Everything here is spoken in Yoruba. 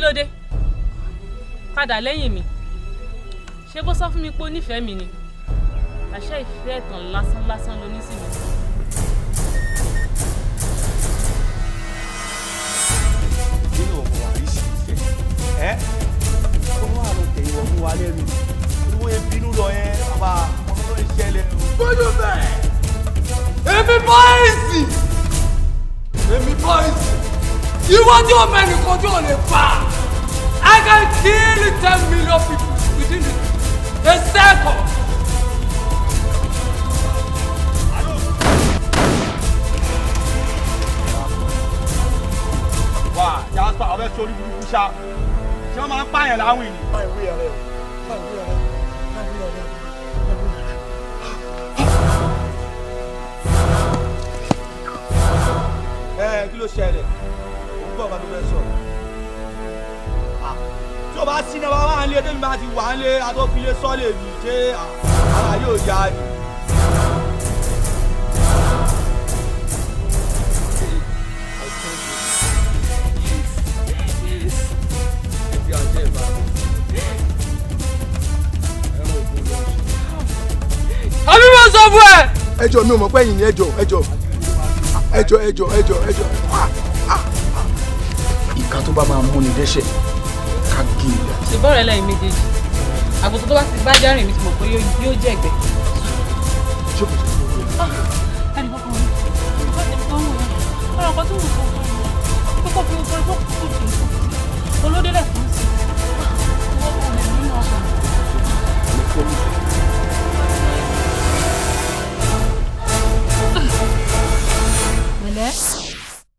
Ló dé? Padà lẹ́yìn mi. Ṣé bó sọ fún mi pé ó nífẹ̀ẹ́ mi ni? Àṣé ìfẹ́ ẹ̀tàn lásán lásán ló ní sí mi. Nínú ọmọ wa rí sí ìfẹ́ ẹ́, ó wà lọ tẹ̀ ìwọ fún wa lẹ́nu olówó ebínú lọ yẹn, bàbá ọmọ tó ń ṣẹlẹ̀ o. Gbọ́dọ̀ bẹ́ẹ̀. Èmi bọ́ìsì. Èmi bọ́ìsì. Ìwọ tí o mẹ́rin kan tí o lè pa. I can kill 10 million people within a second. Wà Jasper, ọbẹ̀ sórí burúkú ṣá, ṣé wọ́n máa ń pààyàn láwìn ni. Báyìí wí ọ̀rẹ́ o, báyìí wí ọ̀rẹ́ o, báyìí wí ọ̀rẹ́ o. Ẹ kí ló ṣẹlẹ̀? Òun gbọ́ ọ̀gá tó fẹ́ sọ. Tí o bá sí náà, bá wà ń lé tẹ́mi bá ti wà ń lé atọ́filé sọ́lé mi, ṣé ara yóò yá ni. Ẹbí ajé ìbá ẹran ògùn ló ń ṣe. Àbí mo sọ fún ẹ. Ẹjọ, mi ò mọ̀ pé ẹ̀yin ni. Ẹjọ, ẹjọ, ẹjọ, ẹjọ, ẹjọ, ẹjọ. Ìka tó bá máa múni dẹ́ṣẹ̀, ká gé e dà. Ṣe bọ́ọ̀rẹ́ lẹ́yìn méjèèjì, àgùntàn tó bá ti bá járìn mi ti mọ̀ pé yóò jẹ́ ẹ̀gbẹ́. Ṣé kò sí fún mi? Ẹnì kankan rí bá tẹ̀mí tó ń wò yẹn, ọ̀rọ̀ kan tó wù kó fún mi kókó fi gbogbo ẹgbẹ́ kókó fi olódélẹ̀ fún sí wọ́n kò lè nínú ọkàn. Mo promise.